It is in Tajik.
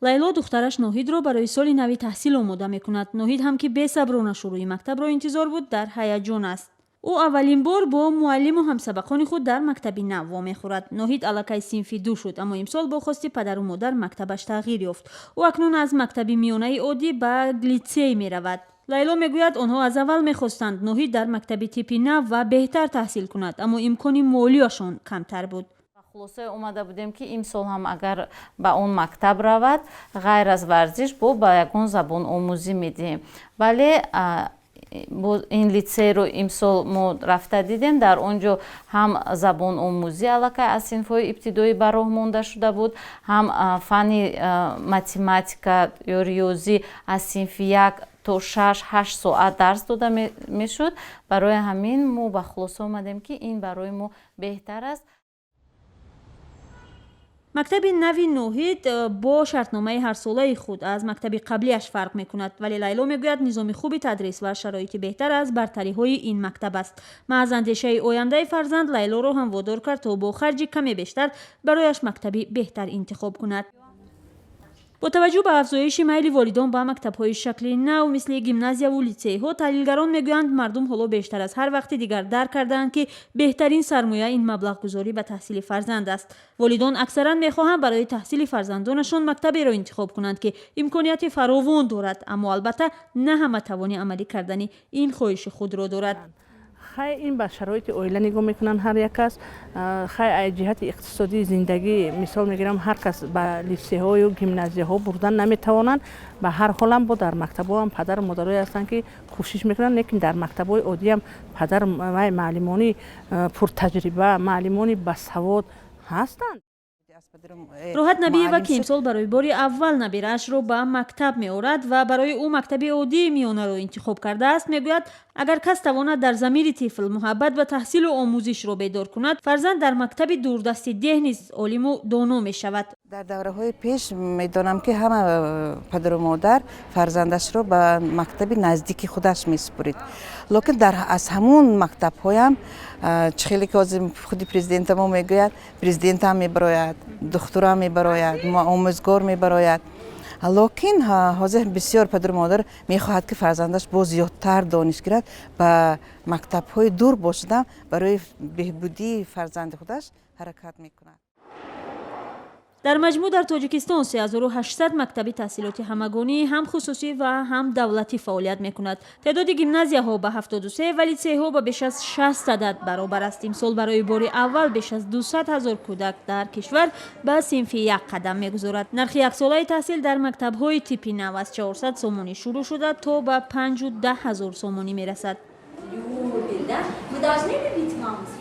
Лайло духтараш Ноҳидро барои соли нави таҳсил омода мекунад. Ноҳид ҳам, ки бесаброна шурӯи мактабро интизор буд, дар ҳаяҷон аст. Ӯ аввалин бор бо муаллиму ҳамсабақони худ дар мактаби нав вомехӯрад. Ноҳид аллакай синфи ду шуд, аммо имсол бо хости падару модар мактабаш тағйир ёфт. Ӯ акнун аз мактаби миёнаи оддӣ ба литсей меравад. Лайло мегӯяд, онҳо аз аввал мехостанд, Ноҳид дар мактаби типи нав ва беҳтар таҳсил кунад, аммо имкони молияшон камтар буд. Хулосае омада будем, ки имсол ҳам агар ба он мактаб равад, ғайр аз варзиш бо ба ягон забономӯзӣ медиҳем. Вале ин литсейро имсол мо рафта дидем. Дар он ҷо ҳам забономӯзӣ аллакай аз синфҳои ибтидоӣ ба роҳ монда шуда буд, ҳам фанни математика ё риёзӣ аз синфи як то 6-8 соат дарс дода мешуд. Барои ҳамин мо ба хулоса омадем, ки ин барои мо беҳтар аст. Мактаби нави Ноҳид бо шартномаи ҳарсолаи худ аз мактаби қаблиаш фарқ мекунад, вале Лайло мегӯяд, низоми хуби тадрис ва шароити беҳтар аз бартариҳои ин мактаб аст. Маҳз андешаи ояндаи фарзанд Лайлоро ҳам водор кард, то бо харҷи каме бештар барояш мактаби беҳтар интихоб кунад. Бо таваҷҷӯҳ ба афзоиши майли волидон ба мактабҳои шакли нав, мисли гимназияву литсейҳо, таҳлилгарон мегӯянд, мардум ҳоло бештар аз ҳар вақти дигар дарк кардаанд, ки беҳтарин сармоя ин маблағгузорӣ ба таҳсили фарзанд аст. Волидон аксаран мехоҳанд барои таҳсили фарзандонашон мактаберо интихоб кунанд, ки имконияти фаровон дорад, аммо албатта на ҳама тавони амалӣ кардани ин хоҳиши худро дорад. Хай, ин ба шароити оила нигоҳ мекунанд ҳар як кас. Хай, аз ҷиҳати иқтисодии зиндагӣ, мисол мегирам, ҳар кас ба литсейҳою гимназияҳо бурдан наметавонанд. Ба ҳар ҳолам бо дар мактабҳоам падару модарое ҳастанд, ки кӯшиш мекунанд, лекин дар мактабҳои оддиам падар муаллимони пуртаҷриба, маълимони басавод ҳастанд. Роҳат Набиева, ки имсол барои бори аввал набираашро ба мактаб меорад ва барои ӯ мактаби оддии миёнаро интихоб кардааст, мегӯяд, агар кас тавонад дар замири тифл муҳаббат ба таҳсилу омӯзишро бедор кунад, фарзанд дар мактаби дурдасти деҳ низ олиму доно мешавад. Дар давраҳои пеш медонам, ки ҳама падару модар фарзандашро ба мактаби наздики худаш месупурид, лекин аз ҳамун мактабҳоям чӣ хеле ки ҳозир худи президентамо мегӯяд, президентам мебарояд, духтурам мебарояд, омӯзгор мебарояд. Лекин ҳозир бисёр падару модар мехоҳад, ки фарзандаш боз зиёдтар дониш гирад, ба мактабҳои дур бошадам барои беҳбудии фарзанди худаш ҳаракат мекунад. Дар маҷмӯъ дар Тоҷикистон 3800 мактаби таҳсилоти ҳамагонӣ, ҳам хусусӣ ва ҳам давлатӣ, фаъолият мекунад. Теъдоди гимназияҳо ба 73 ва литсейҳо ба беш аз 60 адад баробар аст. Имсол барои бори аввал беш аз 200 ҳазор кӯдак дар кишвар ба синфи як қадам мегузорад. Нархи яксолаи таҳсил дар мактабҳои типи нав аз 400 сомонӣ шурӯъ шуда, то ба 5 ҳазор сомонӣ мерасад. Любит, да? Мы должны любить маму.